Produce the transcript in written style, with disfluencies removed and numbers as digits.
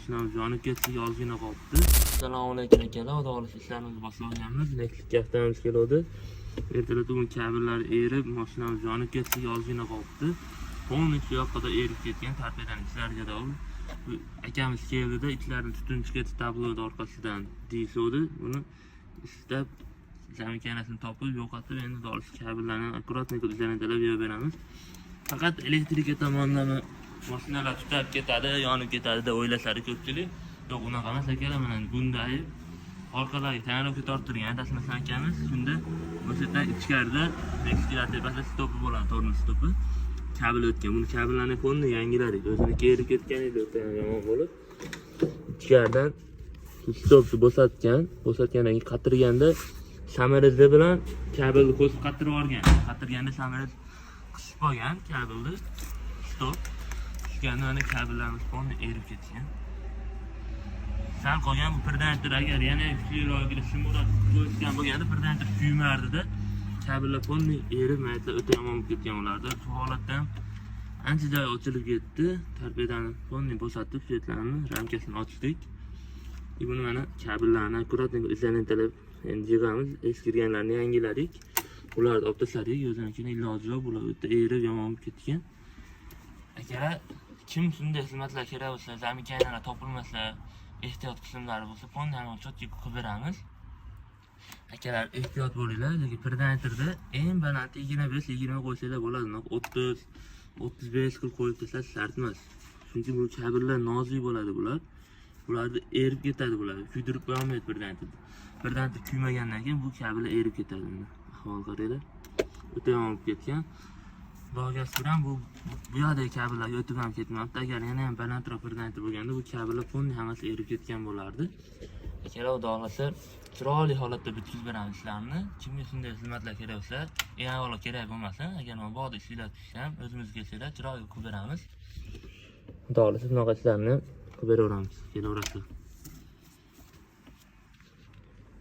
Mashinamiz yonib ketishga ozgina qolibdi. Assalomu alaykum, akalar. Xudo xohlasa, ishlarimizni boshlanganmiz. Nextga haftamiz keluvdi. Ertalab bugun kabellar erib, mashinamiz yonib ketishiga ozgina qolibdi. Полностью yoqada erib ketgan, torpedoning ichlariga dov. Bu akamiz keldida, ichlarini tutun chiqib ketdi tabloni orqasidan deyishuvdi. Buni istab замыкание sini topib, yo'qotib, endi xudo xohlasa, kabellarni аккуратно izolyentalab yo'q beramiz. Faqat elektrika tomonidan mashinalar tutab ketadi, yonib ketadi deb o'ylashadi ko'pchilik. Yo'q, unaqa emas, akalar, mana bunda ayb orqalariga tonirovka torttirgan adashmasam akamiz. Shunda o'sha yerdan ichkarida Nexia tepasida stopi bo'ladi, tormoz stopi. Kabel o'tgan. Buni kabellarni полный yangiladik. O'ziniki erib ketgan edi, o'ta yomon bo'lib. Ichkaridan stopni bo'shatgan, bo'shatgandan keyin qatirganda саморез i bilan kabelni qo'shib qatirib yuborgan. Qatirganda саморез qisib qolgan kabelni. Stop. Tushganda mana kabellarimiz полный erib ketgan. Sal qolgan bu предохранитель agar yana kuchliroq shimroq qo'yishgan bo'lganda, предохранитель kuymardida, kabellar полный erib, maytlar o'ta yomon bo'lib ketgan ularda. Shu holatda ham ancha joy ochilib ketdi. Torpedani полный bo'shatib, свет larni ramkasini ochdik. И buni mana kabellarni аккуратно izolentalab endi yig'amiz. Eskirganlarni yangiladik. Ularni olib tashladik. O'zinikini iloji yo'q, bular o'ta erib yomon bo'lib ketgan. Akalar, kim shunday xizmatlar kerak bo'lsa, замыкания lar topilmasa, ehtiyot qismlari bo'lsa, полный четкий qilib beramiz. Akalar, ehtiyot bo'linglar, lekin предохранитель da eng baland 25, 20 qo'ysanglar bo'ladi. 30, 35 qilib qo'yib tashlash shart emas. Chunki bu kabellar nozik bo'ladi bular. Bularni erib ketadi bular. Kuydirib qo'ya olmaydi предохранитель. Предохранитель kuymagandan keyin bu kabellar erib ketadi. Mana ahvol qaranglar. O'ta yomon bo'lib ketgan. Xudoga shukur ham bu yoqdagi kabellarga o'tib ham ketmabdi. Agar yana ham balandroq предохранитель bo'lganda, bu kabellar полный hammasi erib ketgan bo'lardi. Akalar, xudo xohlasa, chiroyli holatda bitkazib beramiz ishlarni. Kimga shunday xizmatlar kerak bo'lsa, eng avvalo kerak bo'lmasa, agar mabodo ishinglar tushsa ham, o'zimizga kelsanglar, chiroyli qilib beramiz. Xudo xohlasa, shunaqa ishlarni qilib beraveramiz. Kelaverasizlar.